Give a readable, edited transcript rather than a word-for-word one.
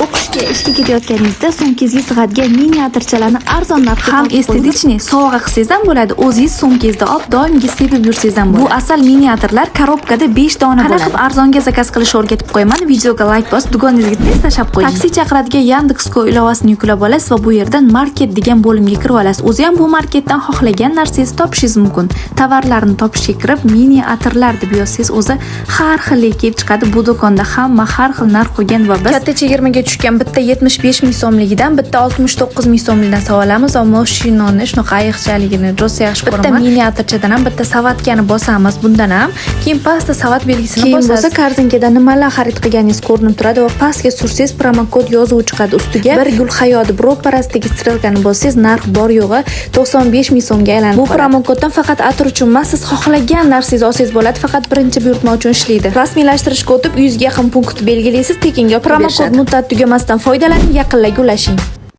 O'qishga, ishga ketayotganingizda sumkangizga sig'adigan mini atirchalarni arzon narxda Ham topib qo'ying. Эстетичный sovg'a qilsangiz ham bo'ladi, o'zingiz sumkangizda olib doimgi sepib yursangiz ham bo'ladi. Bu asal mini atirlar коробка da 5 dona bo'ladi. Qanaqa qilib arzonga заказ qilishni o'rgatib qo'yaman. Videoga layk bosib, dugoningizga tez tashlab qo'ying. Taksi chaqiradigan Yandex.Go ilovasini yuklab olasiz va bu yerdan market degan bo'limga kirib olasiz. O'zi ham bu marketdan xohlagan narsangizni topishingiz mumkin. Tovarlarni topishga kirib, mini atirlar deb yozsangiz, o'zi har xil kelib chiqadi. Bu do'konda hamma har xil narx qo'ygan va biz katta chegirmaga tushgan bitta 75 ming so'mligidan, bitta 69 ming so'mligidan savolamiz va mashinani shunaqa ayiqchaligini rosa yaxshi ko'raman. Bitta mini atirchadan ham bitta саватка ni bosamiz, bundan ham keyin pastda savat belgisini Keyin bosasiz. bo'lsa корзинка da nimalar xarid qilganingiz ko'rinib turadi va pastga sursangiz, promokod yozuvi chiqadi. Ustiga "Bir gul hayo" deb ro'parasidagi стрелка ni bossangiz, narx bor yo'g'i 95 ming so'mga aylanib Bu qoladi. Promokoddan faqat atir uchun emas, siz xohlagan narsangizni olsangiz bo'ladi, faqat birinchi buyurtma uchun ishlaydi. Rasmiylashtirishga o'tib, 100 ga yaqin punkt belgilaysiz, tekinga olib Promokod berishadi. Muddati tugamasdan foydalaning, yaqinlarga ulashing.